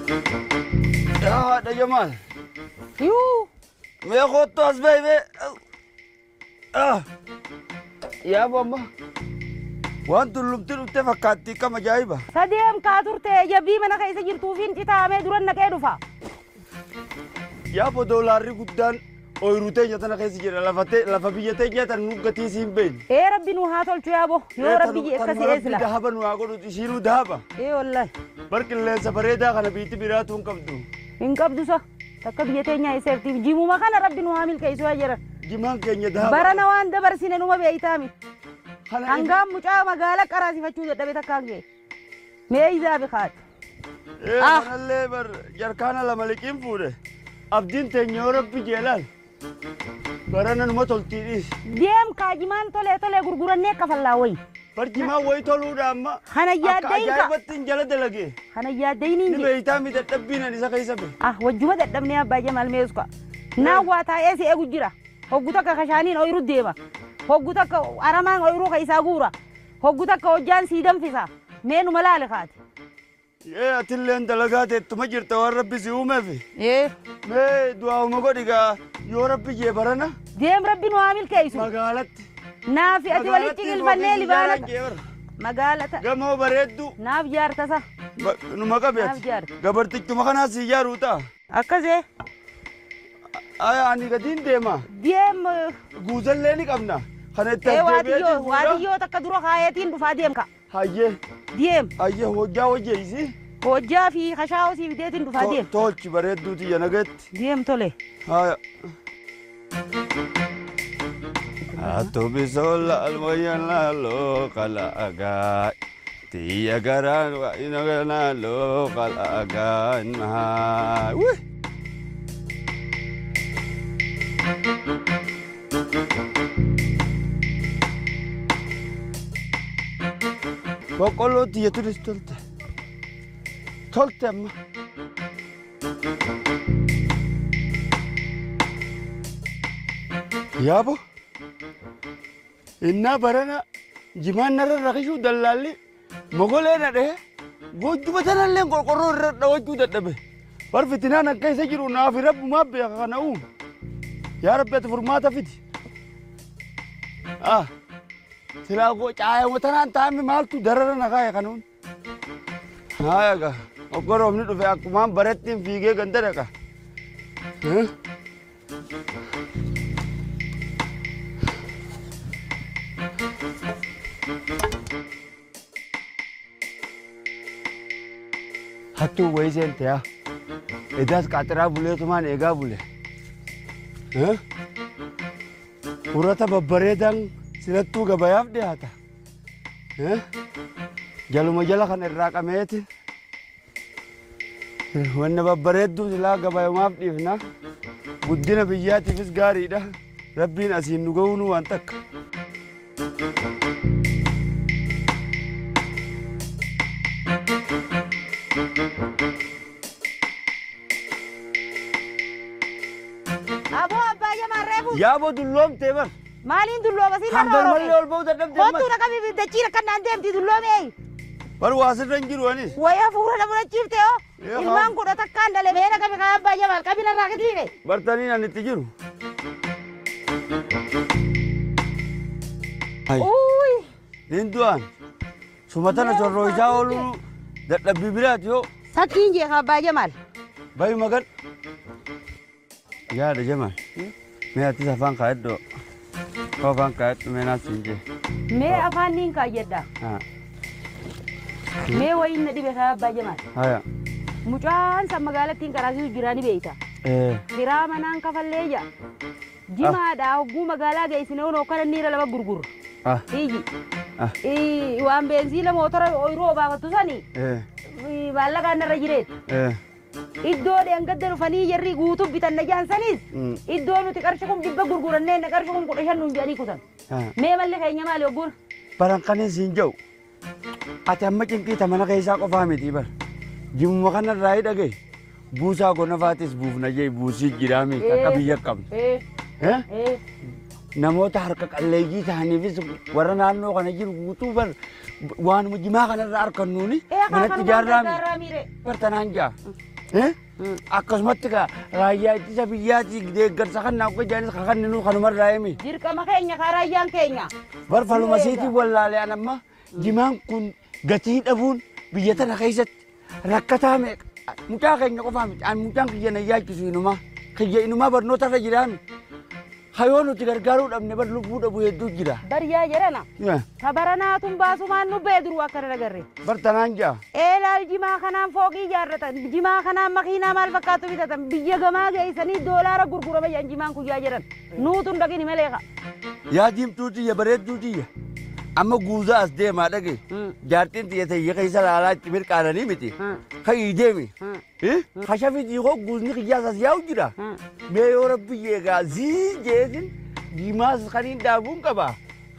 Yaa haadha Jamaal. Yuu. Mee kottu as bahi mee. Yaa amma waan tullumti dhufte fakkaatti kam ajaa'iba. Sadeem kaa turte jabbii mana keessa jirtuufiin citaamee duran naqee dhufa. Yaa doolaarri guddaan ooyiruu teenya tana keessa jira lafa biyya teenya tan nu gatii siin beekne. Ee rabbi nu haa tolchu yaabo yoo rabbi akkasii eesila. Dahaba nu haa godhu ishiinuu dahaba. Ee wallahi. Bar qilleensa bareedaa kana biitti biraatu hin qabdu. Hin qabdu sa takka biyya teenya eesseertiif jimuma kana rabbi nu haa milkeessu haa jedhan. Jimaan keenya dahaba. Barana waan dabarsine numa beeytaami. Hangaan mucaa magaala qaraasifachuu dadhabe takkaan ga'e. Mee izaa bikaat. Ee kanallee bar jarkaana lama liqiin fuudhe. Abdiin teenya yoo rabbi jeelaal. Barana numa toltii dhiisi. Deem kaajimaan tolee tolee gurgurannee kafallaa wayi. Bar jimaan wayi toluudha amma. Kana yaaddayin ka. Akka ajaa'ibatti hin jala dalage. Kana yaaddayin hin Ni beeytaa mi dadhabbiin ani isa keessa be. Ah wajjuma dadhabnee abbaa Jamaal meesqa. Naan waa taa'ee si eegu jira. Hoggu takka kashaaniin ooyiruu deema. Hoggu takka aramaan ooyiruu ka isaa guura. Hoggu takka hojjaan sii danfisa. Mee numa laale kaati. Ee atilleen dalagaa teettuma jirta waan rabbi si uumeefi. Ee. Mee du'aa'uma godhi gaa yoo rabbi jee barana. Deem rabbi nu haa milkeessu. Magaalatti. Naafi ati walitti qilfannee libaana. Magaalata. Gamoo bareedduu. Naaf jaartasa. Numa qabe ati. Gabartichuma kanaas si ijaaruu ta'a. Akkasee. Ani gatiin deema. Deem. Guuzallee ni qabna. Kana itti deebi'ee. Waatiyyoo takka dura kaayetiin dhufaa deem ka. Hayyee. Deem. Hayyee hojjaa hojjeeysi. Hojjaa fi kashaa hosii fideetiin dhufaa deem. Tolchi bareedduu tiyya nageetti. Deem tole. Haya. Atubisola almoyana lo kalaga. Tiyya garaan wa inagana lo kalaga. Wih. Boqqolloo tiyya turis tolte. Tolte amma. Yaabo. Innaa barana jimaan narra rakishuu dallaalli mogolee na dhahee goojjuma tanallee qorqorroo irra dhawachuu dadhabe. Bar fitinaan akka isa jiru naaf rabbumaa beeka kana uume. Yaa Rabbi ati furmaata fidi. Ah. Silaa caayama tanaan taa'ame maaltu darara na kaa'e kanuun. Haaya gaa oggoroomni dhufe akkumaan barattiin fiigee ganda dhaqa. Hattuu wayii seente yaa. Edaas qaaxiraa buleetumaan eegaa bule. Urata babbareedaan silattuu gabayaaf dhiyaata. Jaluma jala kan irraa qameeti. Wanna babbareedduu silaa gabayumaaf dhiifna. Guddina biyyaatiifis gaariidha. Rabbiin asiin nu ga'uun waan takka. Aboo abbaa Jamaal reefu. Yaaboo dulloomtee bar. Maaliin dullooma siin narra oromoo? Hangalmallee ol ba'uu dadhabdee Kottuu na qabi dachii rakkannaan deemti dulloomee. Bar waa sirra hin jiru anis. Wayyaa fuula na fudhachiifte hoo. Ilmaan kudha takkaan dhale mee na qabi kaa abbaa Jamaal qabi narraa kitiine. Bartaniin ani itti jiru. Uy. Niin du'aan. Suma tana sorroo isaa ooluu dadhabbii biraati yoo. Sakkiin jee kaa abbaa Jamaal. Bayi magan. Yaada Jamaal. Mee atis afaan kaa'edhoo. Afaan kaa'edhu mee naas siin jee. Mee afaan niin kaayyadha. Mee wayiin na dhibe kaa abbaa Jamaal. Haya. Mucaan san magaalattiin qaraasisu jiraa ni beeyta. Firaa manaan kafallee jaa. Jimaadhaa hogguu magaalaa geessine honoo kana niira lama gurgurra. Iyyi. Waan beenziila mootora ooyiruu obaafattu sani maallaqaan narra jireet. Iddoo dheengadda dhufanii jarri guutuu bitanna jaan sanis iddoo nuti qarshii 100 gurgurannee qarshii 15,000 nuun jedhanii kutan. Mee malli keenya maali hogguun? Baran kanin siin jedhu ati amma cinqiita mana keessaa qofaa miti bar. Jimuma kanarraa hidhagee buusaa gonofaatis buufna jee buusii jiraami akka biyya qabnu. Namoota harka qalleeyyii ta'aniifis warra naannoo kana jiru guutuu bar waanuma jimaa kanarraa argannuuni manatti ijaarraami. Bar tanaan jaa. Akkasumatti kaa raayyaa ittisa biyyaati deeggarsa kan naaf gajaanis kan nu kanumarraa himi. Dirqama keenya kaa raayyaan keenya. Barfaluma siitii wallaalee an amma jimaan kun gatii dhabuun biyya tana keessatti rakkataa meeqa. Mucaa keenya qofaa miti an mucaan kiyya na yaachisu inumaa kiyya inumaa barnoota irra jiraami. Hayoo nuti gargaaruu dhabne bar lubbuu dhabu hedduu jira. Baryaa jedhana. Tabaranaatun baasumaan nu bee duruu akkana nagarre. Bartanaan jaa. Eelaal jimaa kanaan fooqii ijaarratan jimaa kanaan makiinaa maal fakkaatu bitatan biyya gamaa geessanii doolaara gurgurama jedhan jimaan guyyaa jedhan nuutun dhaqini malee ka. Yaa diimtuu tiyya bareedduu tiyya. Amma guuzaa as deemaa dhage. Jaartiin tiyya tayya keessa laalaa itti mirqaananii miti. Ka'ii deemi. Kashafi diikoo guuzni kiyyaas as yaa'u jira. Mee yoo rabbi eegaa zii jeesin diimaas kaniin dhaabuun qaba.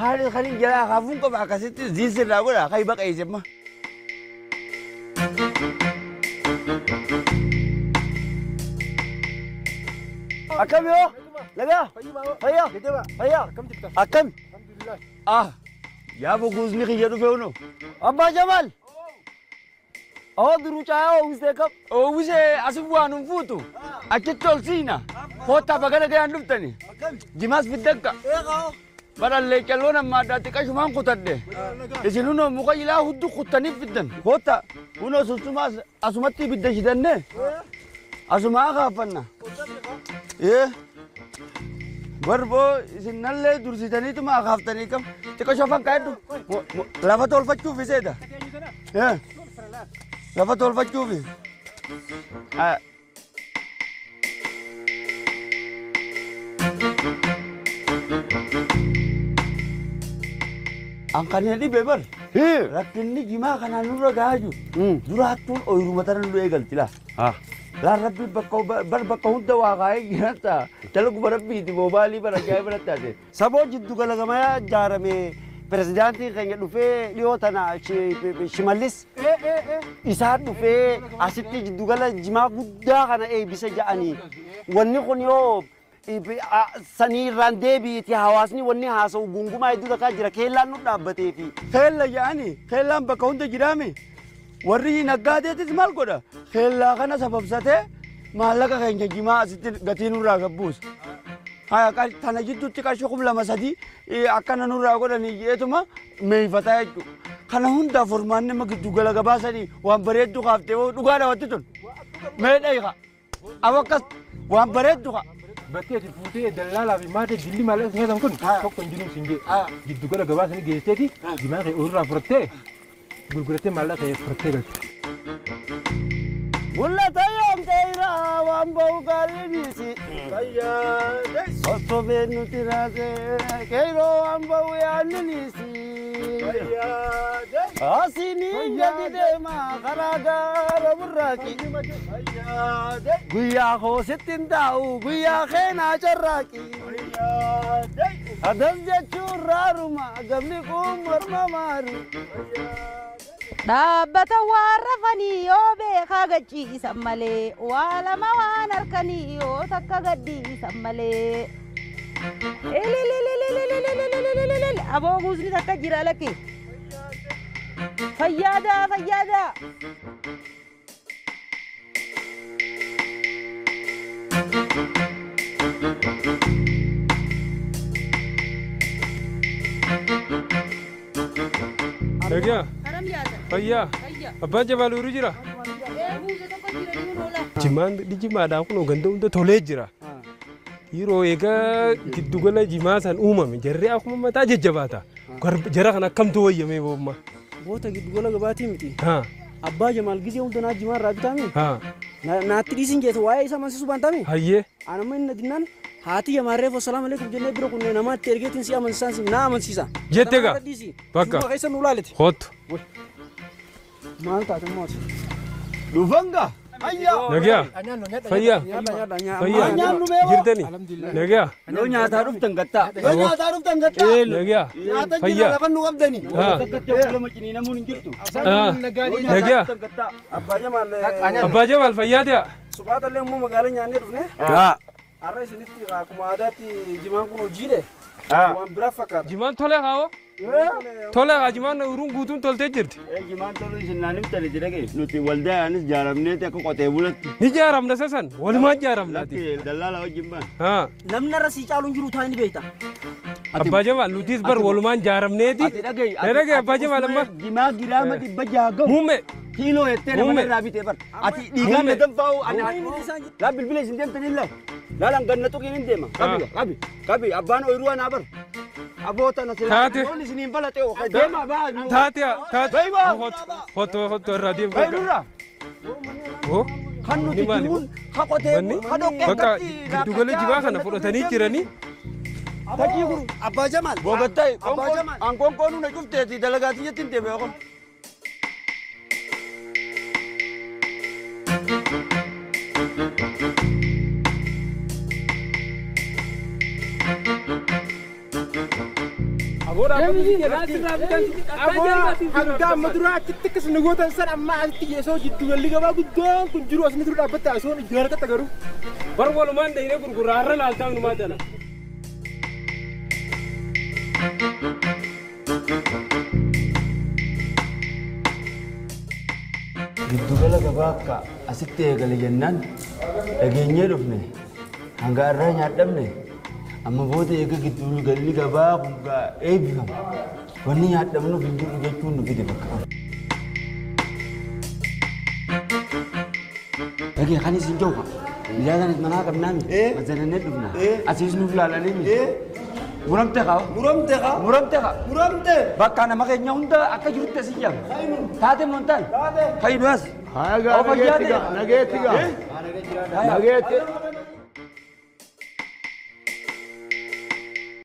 Haali kaniin jalaa kaafuun qaba akkasitti zii sirraa godha ka'i baqeesse amma. Akkam yoo? Lagaa? Fayyaa? Fayyaa? Akkam? Ah! Yaa guuzni kiyya dhufe uno. Abbaa Jamaal! Awwa duruu caayaa oomishee kam? Oomishee asii waan hin fuutu. Achitti ol siina. Koottaa bagana gayaan dhuftani. Jimaas fiddakka. Barallee calloon amma addaatti qashumaan kutadhe. Isin hunoo muka ilaa hudduu kuttanii fiddan. Koottaa hunoo sunsumaas asumatti ibidda shidanne. Asumaa kaafanna. Barboo isin nallee dursitaniituma akaaftanii kam xiqqoo shafan kaa'eddu lafa tolfachuuf iseedha. Lafa tolfachuufi. An kan dhibe bar. Rakkinni jimaa kanaan nurra gahaa jiru. Duraattuun ooyiruma tana nu eegalti laa. Laan rabbi bar bakka hunda waa kaa'ee jiranta. Dalaguma rabbiiti moobaalii bara ajaa'iba natti taate. Saboo jiddu gala gamaa ijaarame pirezidaantiin keenya dhufee dhiyoo tana Shimallis isaan dhufee asitti jiddu gala jimaa guddaa kana eebbisa ja'anii. Wanni kun yoo sanii irraan deebiiti hawaasni wanni haasa'u gungumaa hedduu takkaa jira keellaan nu dhaabbatee fi. Keella ja'anii keellaan bakka hunda jiraame. Warri naggaadeetis maal godha? Keellaa kana sababsatee maallaqa keenya jimaa asitti gatii nurraa gabbuusa. Tana jidduutti qarshii 2003 akkana nurraa godhanii jeetuma meeyfataa jechuudha. Kana hundaa furmaanni nama giddu gala gabaasanii waan bareeddu kaaftee dhugaadha wanti tun. Mee dhayiqa. Awa akkas waan bareeddu kaa. Battee ati fuutee dallaalaa fi maatee dilli maallaqa si kun tokko hin jiru siin jee. Giddu gala gabaasanii geesseeti jimaa kee ofirraa furattee gurgurattee maallaqa kee furattee galte. Mul'ata yoom ta'eera waan ba'u gaarii dhiisi. Osoo nuti raasee keeroo waan ba'u yaadni dhiisi. Asiin gadi deema karaa gaara burraaqi. Guyyaa koositti hin taa'u guyyaa keenaa carraaqi. Adas jechuun raaruma gamni kun morma maaru. Dhaabbata waan rafanii yoo beekaa gachiisan malee waa lama waan harkanii yoo takka gadhiisan malee. Aboo guusni takka jira lakki. Fayyaadaa fayyaadaa. Nagaa. Fayyaa. Abbaan Jamaal yeroo jira. Jimaan jimaadhaan kun ganda hunda tolee jira. Yeroo egaa giddugala jimaa san uumame jarri akkuma mataa jajjabaata. Jara kan akkamtu wayyamee boomma. Boota giddugala gabaatii miti. Abbaa Jamaal gizee hunda naa jimaa irraa bitaame. Naatti dhiisin jeete waa'ee isa amansiisuu baantame. Hayyee. Anamma inni dinnaan haati Jamaalreef assalaamu alaikum jennee bira kunneen namaatti ergeetiin si amansiisaan na amansiisa. Jette gaa. Bakka. Keessa nu laalete. Kottu. Maal taate mooti? Dhufanga. Nagaa. Fayyaa. Fayyaa. Jirtani. Nagaa. Yoo nyaataa dhuftan gattaa. Yoo nyaataa dhuftan gattaa. Nagaa. Nyaata jira lafa nu qabdani. Lama ciniinamuun hin jirtu. Nagaa. Abbaa Jamaal. Abbaa Jamaal fayyaa ta'a. Suphaata immoo magaalaa nyaannee dhufne. Har'a isinitti akkuma aadaatti jimaan kun hojiidhe. Waan biraa fakkaata. Jimaan tolee kaawoo. Tole jimaan uruun guutuun toltee jirti. Jimaan toluu isin naan himtani jedhage nuti waldaanis jaaramneeti akka qotee bulatti. Ni jaaramna sasan walumaan jaaramnaati. Dallaala wajjin baan. Namni irra sii caalu hin jiru taa'anii beekta. Abbaa Jamaal nutis bar walumaan jaaramneeti. Ati dhagahi. Dhagahi Abbaa Jamaal amma. Jimaa giraama 600 gahu. Muummee. Kiiloo jettee nama irraa bitee bar. Ati dhiigaan na danfaa'u. Laa bilbila isin deemtanii laa. Laalaan ganna tuqiin hin deema. Qabi qabi qabi abbaan ooyiruu anaa bar. Aboota na silaa. Isiniin balaxee oo deema baa. Taate taate. Hoto hoto irraa deema. Baay'ee Kan nuti jiruun ka qotee ka dhoqqee bakka giddugala jibaa kana fudhatanii jiranii. Takii guru. Abbaa Jamaal. Bogattai. Ankoon na cufteeti dalagaatii jettiin deeme yoo. Hanga amma duraa achitti akkas nu gootan san amma asitti osoo jiddugalli gabaa guddaan kun jiru asni dura dhaabbatte osoo ijaan harkatti garuu. Bar walumaan dhayinee gurgurraa har'a laaltaa numaa tana. Giddugala gabaa akka asitti eegale jennaan dhageenyee dhufne hanga irraa nyaadhamne amma booda eega giddugalli gabaa kun eebbifama. Wanni nyaadhamnuuf hin jiru jechuun nu fide bakka. Dhagee kan isin jooka. Ilaalan manaa qabnaa mi? Mazanannee dhufna. Asiis nuuf laalanii mi? Muramte kaa. Muramte kaa. Muramte kaa. Muramte. Bakka nama keenya hunda akka jirutti asii jira. Taate moontaan. Taate. Fayyadu as. Nageetti gaa. Nageetti gaa. Nageetti.